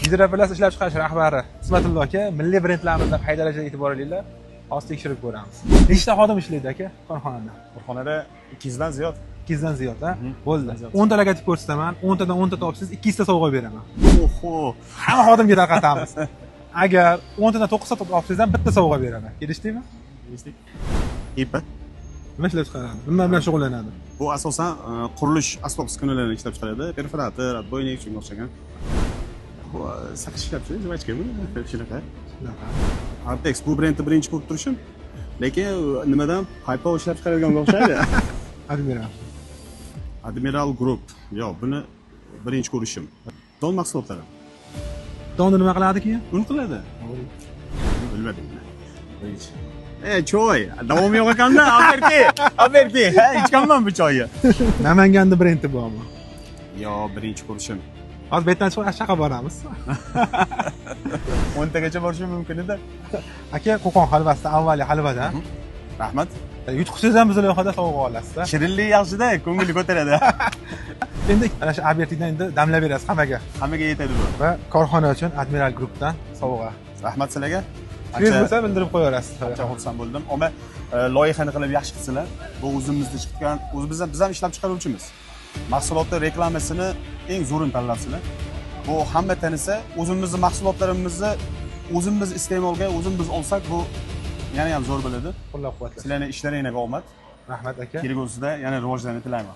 Gidroplast ishlab chiqarish rahbari Ismatullo aka, milliy brendlarimizdan qay darajada e'tiborlilar? Hozir tekshirib ko'ramiz. Nechta xodim ishlaydi, aka, korxonada? Korxonada 200 dan ziyod. 200 dan ziyod, ha? Bo'ldi. 10 ta logotip ko'rsataman, 10 tadan 10 ta topsangiz, 200 ta sovg'a beraman. Oho. Hamma xodimga tarqatamiz. Agar 10 tadan 9 ta topsangiz ham bitta sovg'a beraman. Kelishdikmi? Kelishdik. Ipa. Nima ishlab chiqaradi? Nima bilan shug'ullanadi? Bu asosan qurilish asbob uskunalarini ishlab chiqaradi. Perforator, отбойник, shunga o'xshagan. Bu saqich ishlab chiqaradi, жвачка bu shunaqa. Shunaqa. Artex, bu brendni birinchi ko'rib turishim. Lekin nimadan paypoq ishlab chiqaradiganga o'xshaydi. Admiral. Admiral Group. Yo'q, buni birinchi ko'rishim. Don mahsulotlari. Donni nima qiladi keyin? Un qiladi. Bilmadim buni. Birinchi. Choy. Davomi yo'q ekanda, Aberki. Aberki. Ha, ichganman bu choyni. Namanganda brendi bormi? Yo'q, birinchi ko'rishim. Hozir bu yerdan chiqib Ashaqqa boramiz. 10 tagacha borishim mumkin edi. Aka, Qo'qon halvasi avvali halvadan. Rahmat. Yutqizsangiz ham biz loyihada sovg'a olasiz. Shirinlik yaxshida, ko'ngilni ko'taradi. Endi ana shu Abertikdan endi damlab berasiz hammaga. Hammaga yetadi bu. Va korxona uchun Admiral Groupdan sovg'a. Rahmat sizlarga. Tez bo'lsa bildirib qo'yaverasiz. Ancha xursand bo'ldim. Ammo loyihani qilib yaxshi qilsalar, bu o'zimizda chiqqan, o'zimiz biz ham ishlab chiqaruvchimiz. Mahsulotni reklamasini eng zo'rini tanlabsizlar. Bu hamma tanisa, o'zimizni mahsulotlarimizni o'zimiz iste'molga, o'zimiz olsak, bu yana ham zo'r bo'ladi. Qo'llab-quvvatlash. Sizlarning ishlaringizga omad. Rahmat, aka. Kelgusida yana rivojlanishni tilayman.